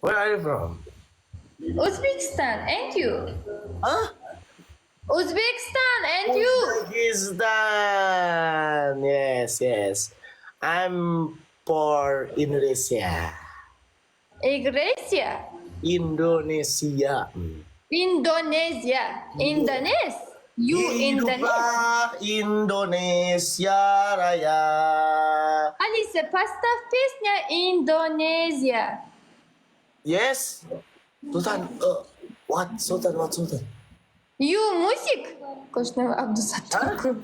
Where are you from? Uzbekistan and you. Huh? Uzbekistan and you. Uzbekistan. Yes, yes. I'm for Indonesia. Egresia. Indonesia. Indonesia. Indonesia. You Indonesia. Hiduplah Indonesia Raya. Алиса, поставь песня Индонезия. Yes. Sultan, what? Sultan, what Sultan? You music? Qo'shnim Abdusattor.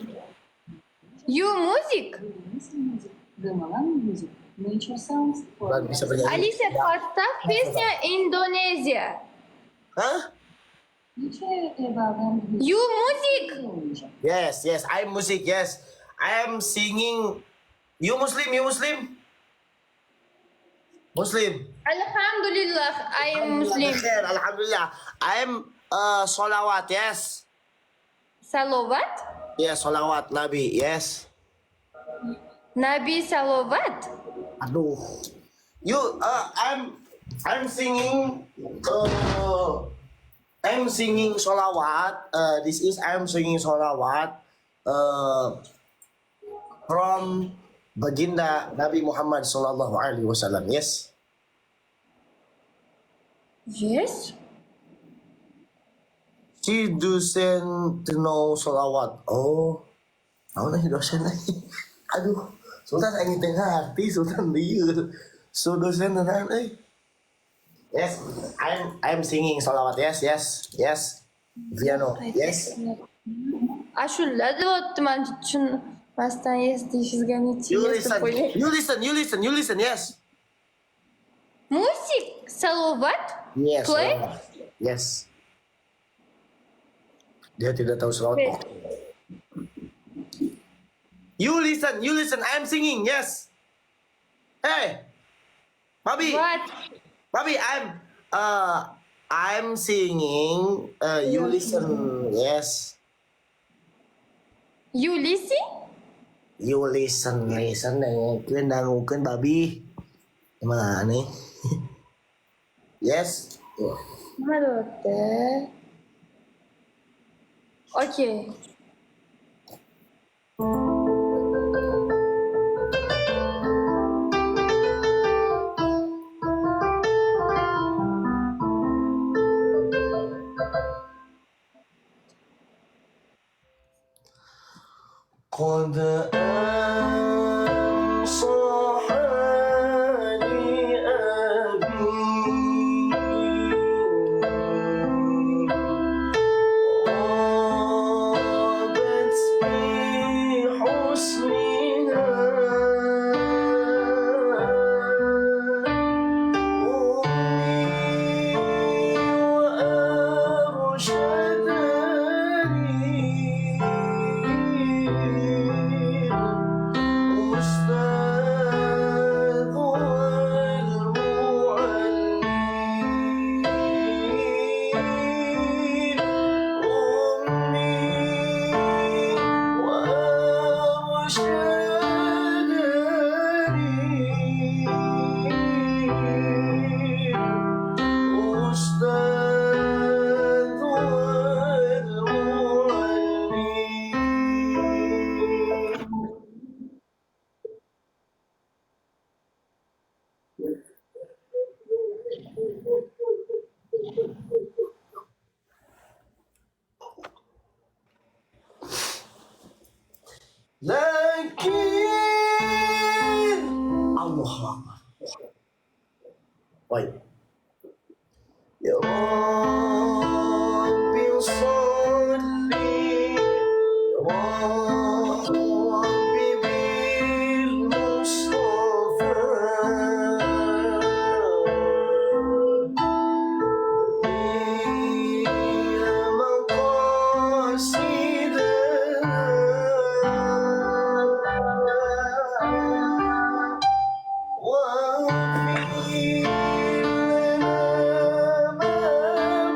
You music? Music, Gamelan music, nature sounds, or Sultan bisa bernyanyi. Алиса, поставь песня Индонезия. Hah? Nature ebadan You music? Yes, yes. I'm music. Yes, I am singing. You Muslim? You Muslim? Muslim. Alhamdulillah, I am Muslim. Khair, Alhamdulillah. I'm solawat. Yes. Salovat? Yes, solawat Nabi. Yes. Nabi Salovat? Aduh. You I'm singing I'm singing solawat. This is I'm singing solawat from baginda Nabi Muhammad sallallahu alaihi wasallam. Yes. Yes. She doesn't know solawat. Oh. Naon euy dosen euy. Aduh, Sultan aing teu ngarti, Sultan lieur. So dosen tenan euy. Yes, I'm singing solawat. Yes, yes, yes. Piano. Yes. Ashula deyapti, man tushunmasdan yes deyishingizga necha You yes deb listen. qo'yay. You listen, you listen, you listen. Yes. Music Salovat? Yes. Play? Solawat. Yes. Dia tidak tahu solawat. Okay. You listen, you listen. I'm singing. Yes. Hey, Bobby. What? Bobby, I'm singing. You listen. Yes. You listen? You listen, listen. Dangukeun, dangukeun, babi. Emang aneh. Yes. Nima deyapti? Okay. قد أنصحني أبي غابت بحسنها أمي وأرشدني الأستاذ والمعلم أمي وأرشدني الأستاذ والمعلم. لكن الله أكبر. طيب يا ربي صلي يا ربي بالمصطفى مقاصدنا واغفر لنا ما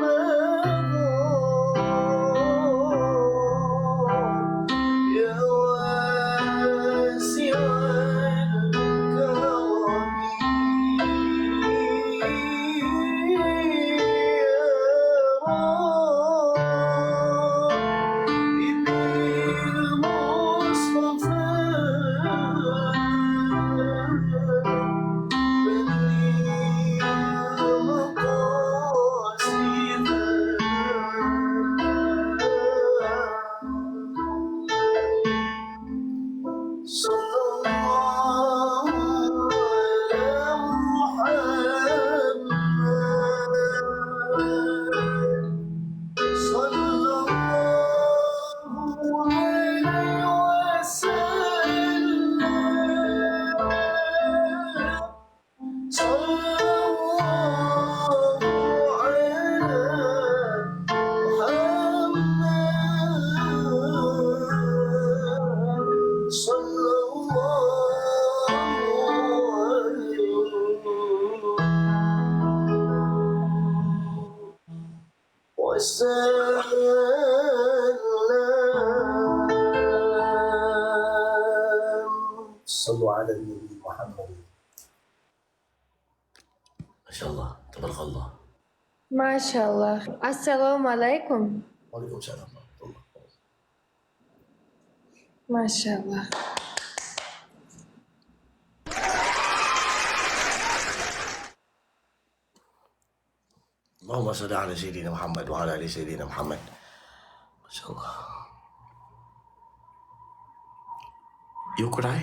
Wasallam. Sallu ala Nabi Muhammad. Masya Allah, tabarakallah. Mashallah. Assalomu alaykum. Waalaikumsalam. Mashallah. Allahumma salli ala Sayyidina Muhammad wa ala ali Sayyidina Muhammad. Masya Allah. You cry?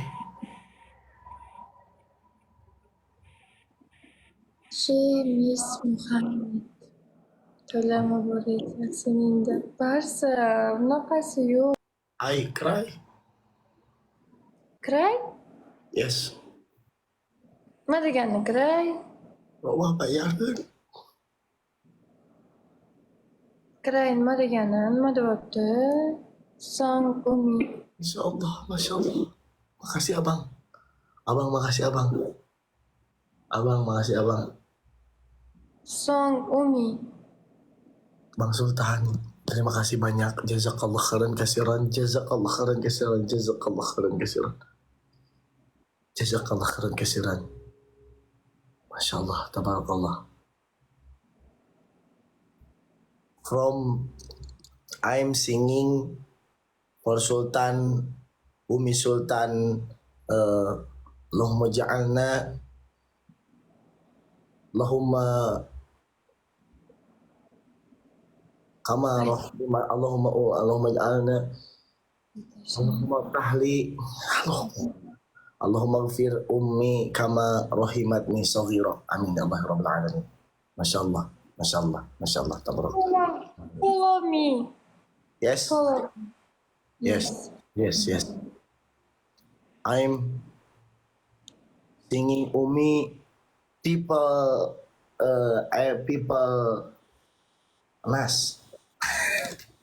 She miss Muhammad. To'la muborak seningda. Barsa, unaqasi yo'q. I cry? Cry? Yes. Nima degani cry? Allah bayarkan. Cry nima degani? Nima deyapti? Song Umi. Masya Allah, Masya Allah. Makasih abang. Abang, makasih abang. Abang, makasih abang. Song Umi. Bang Sultan, terima kasih banyak. Jazakallah khairan kasiran. Jazakallah khairan kasiran. Jazakallah khairan kasiran. Jazakallah khairan kasiran. Masya Allah, tabarakallah. From I'm singing for Sultan, Umi Sultan, Allahumma ja'alna, Allahumma kama rahimah, Allahumma oh, Allahumma ja'alna, Allahumma tahli, Allahumma gfir ummi kama rahimatni saghira. Amin ya Allah rabbil alamin. Masya Allah, Masya Allah, Masya Allah, tabarak. Follow me. Yes, Follow. yes, yes, yes. I'm singing Umi, people, people, Nas,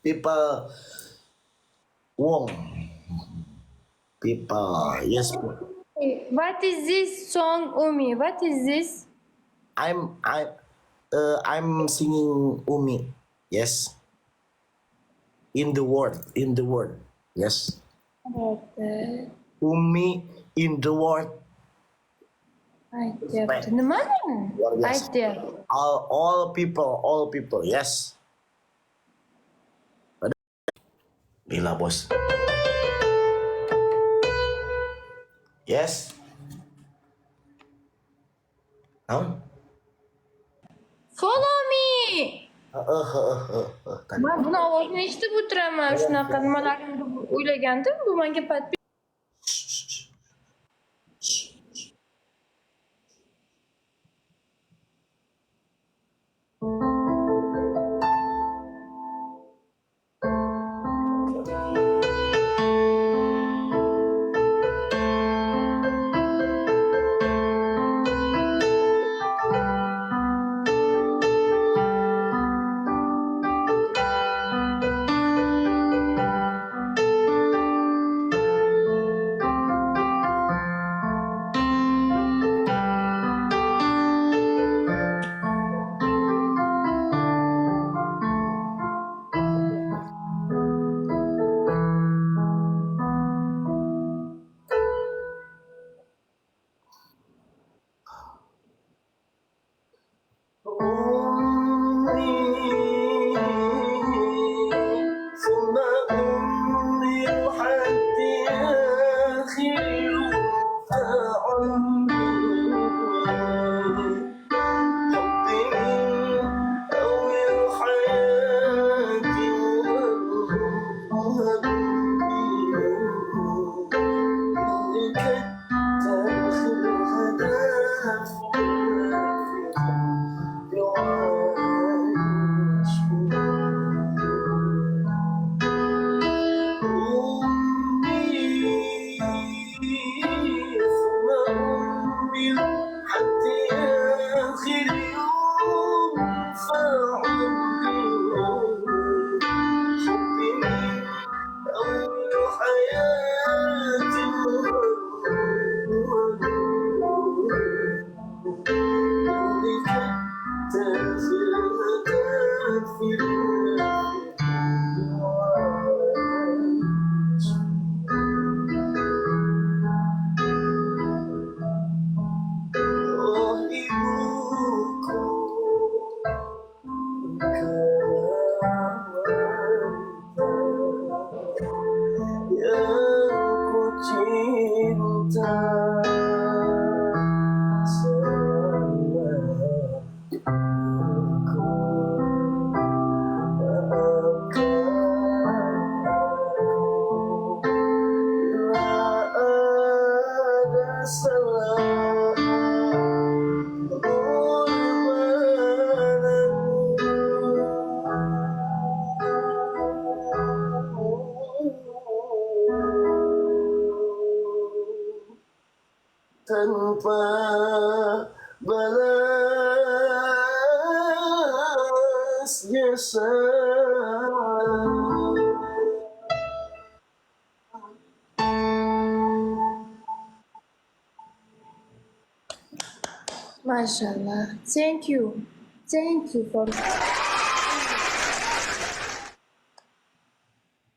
people, Wong, people, yes. What is this song, Umi? What is this? I'm singing Umi, yes. In the world, in the world, yes. Albatta. Umi in the world, Aytyapti. Nimani? Luar biasa. Aytyapti. All people, all people, yes. Gila bos. Yes. Huh? Follow me. Heeh, tadi. Man buni ovozini eshitib o'tiraman. Shunaqa nimalarimni o'ylagandim. Bu menga подписчик Ummi, thumma ummi hatta akhir umri. Hubbi min awwal hayati wa Tanpa balas jasa. Mashallah. Thank you. Thank you for.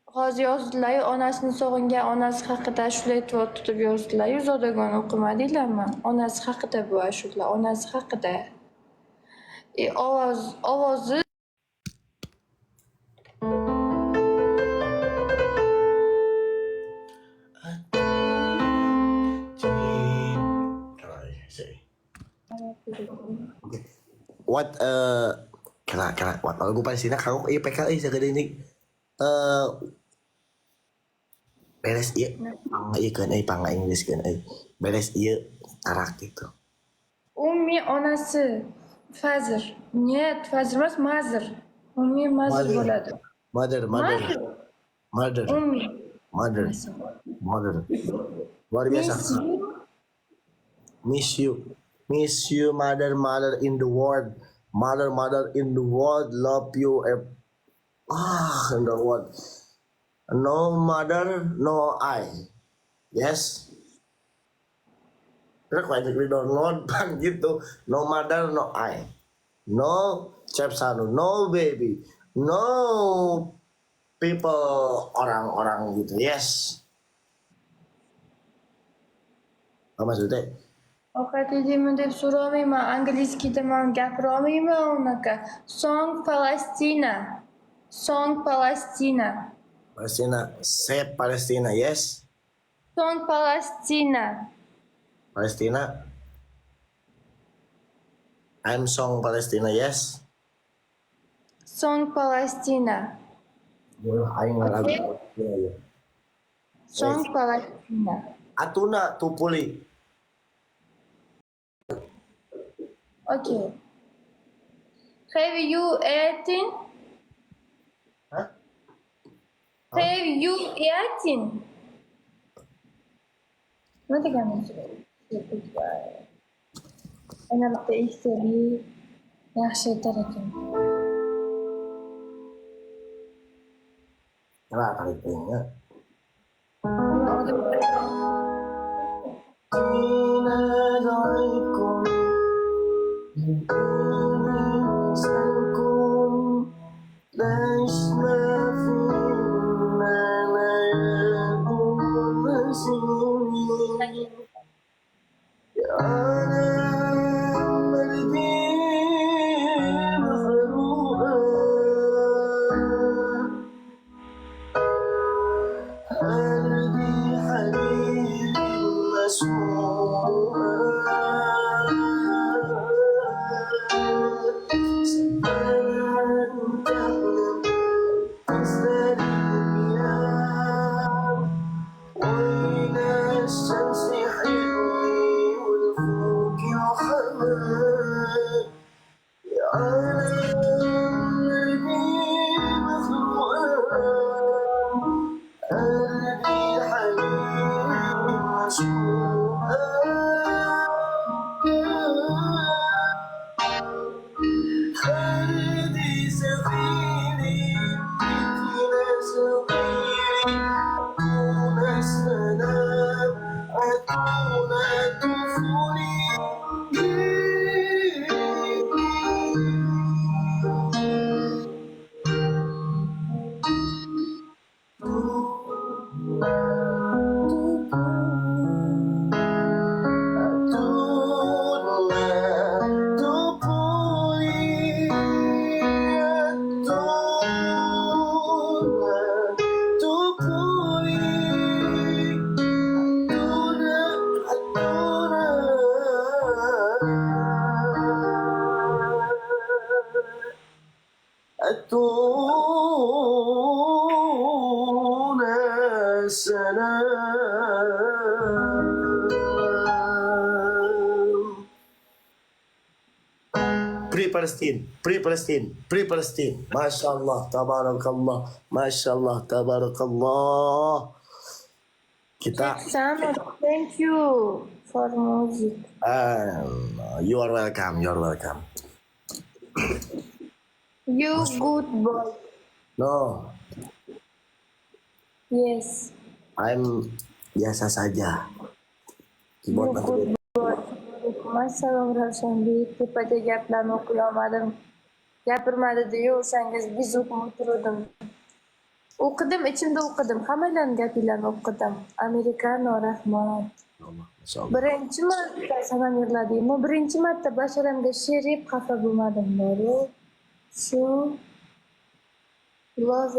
Hozir yozdilar-yu, onasini sog'ingan, onasi haqida ashula aytyapti deb yozdilar-yu, Zodagon o'qimadinglarmi? Onasi haqida bu ashula, onasi haqida. Ovoz ovozi What kena kena what lagu Palestina kagok ieu PK euy sagede ini. Eh beres ieu pang ieu keun euy pang Inggris keun euy. Beres ieu tarak gitu. Ummi onasi. Fazr. Нет, Fazr emas, Mazr. Ummi Mazr Mother. Bo'ladi. Mother, mother, Mazr. Mother, Ummi. Mother, mother. Luar biasa. Miss you. Miss you. Miss you, mother, mother in the world. Mother, mother in the world. Love you. In the world. No mother, no I. Yes. Terus kalau di download bang gitu. No mother, no I. No Chef Sanu, no baby, no people, orang-orang gitu. Yes. Apa maksudnya? Ovqat yedingmi deb so'ramayman, английский da man gapirolmayman unaqa. Song Palestina. Song Palestina. Palestina, save Palestina, yes. Song Palestina. Palestina. I'm song Palestina, yes. Song Palestina. Aing lagu Oke. Palestina ya. Song Palestina. Atuna Tupuli. Okay. Have you eaten? Hah? Have you eaten? Nima degani? Ana bitta eshtali yaxshi aytar ekan. Kenapa tarik telinga? Nima عليكم إنسانكم ليش ما فينا لا يكون نسيم أنا مردي مخلوقة أرضي حبيبي مسموعة سبحان تعلم تستريح وين الشمس حلوي والفوق وحمام يا عالم قلبي مخلوقة قلبي حبيبي مشوقة خالدي سفيني بيتنا صغيري دون السلام أدون طفولي. أتونا السلام. Free Palestine, Free Palestine, Free Palestine. Masya Allah, tabarakallah, Masya Allah, tabarakallah. Kita Sam, thank you For music. You are welcome, you are welcome. You good boy. No, Yes. I'm biasa saja. You Keyboard nanti good boy. Assalom, Ravshanbek. Tepada gaplarni o'qiy olmadim. Gapirmadi deyu o'shangiz biz o'qib o'tirdim. O'qidim, ichimda o'qidim. Hammanglarni gapinglarni o'qidim. Amerikano, rahmat. Masya Allah. Birinchi marta sanam yig'ladingmi? Birinchi marta basharamga she'r yeb xafa bo'lmadim, boru. Shu love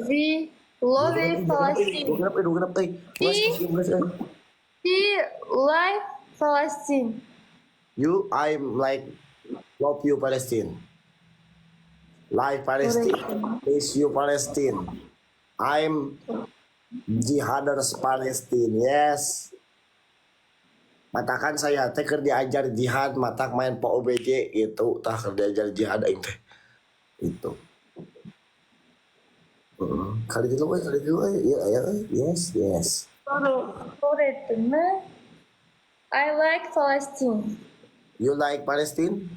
we love Palestine. 2 genep, 2 genep, eh. 11, 11, eh. We like Palestine. You, I'm like love you Palestine. Life Palestine. Miss you Palestine. I'm jihaders Palestine. Yes. Matakan saya teh keur diajar jihad, matak main PUBG gitu, tah keur diajar jihad aing teh. Itu. Heeh. Kali dulu euy, kali dulu euy. Iya, iya, euy. Yes, yes. Soru, soru ettin mi? I like Palestine. You like Palestine?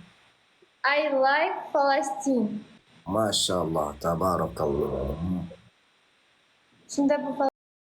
I like Palestine. Masya Allah, tabarakallah. Shunda bu